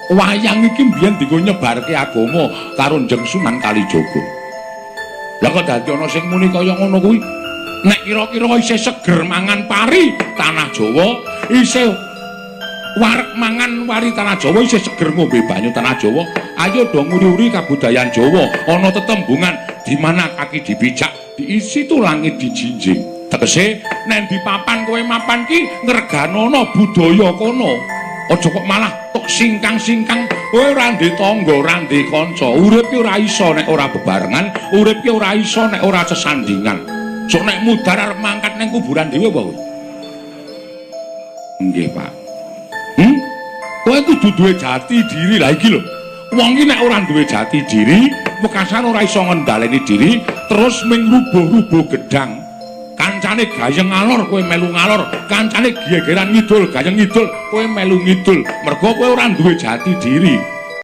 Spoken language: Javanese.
Wayang iki mbiyen dienggo nyebarke agama karo Njeng Sunan Kalijaga. Lah kok dadi ana sing muni kaya ngono kuwi? Nek kira-kira isih seger mangan pari tanah Jawa, isih wareg mangan wari tanah Jawa, isih seger ngombe banyu tanah Jawa, ayo do nguri-uri kabudayan Jawa. Ana tetembungan di mana kaki dipijak, diisi tu langit dijinjing. Tegese nek di papan kowe mapan ki ngreganono budaya kono. Aja kok malah tok singkang-singkang, kowe ora ndek tangga, ora ndek kanca. Urip ki ora iso nek ora bebarengan, urip ki ora iso nek ora sesandingan. Sok nek mudhar arep mangkat ning kuburan dhewe apa kowe? Nggih, Pak. Kowe kudu duwe jati diri. Lah iki lho. Wong iki nek ora duwe jati diri, wekasan ora iso ngendhaleni diri, terus ming rubuh-rubuh gedang. Kancane gayeng ngalor kowe melu ngalor, kancane gegeran ngidul, gayeng ngidul, kowe melu ngidul. Mergo kowe ora duwe jati diri.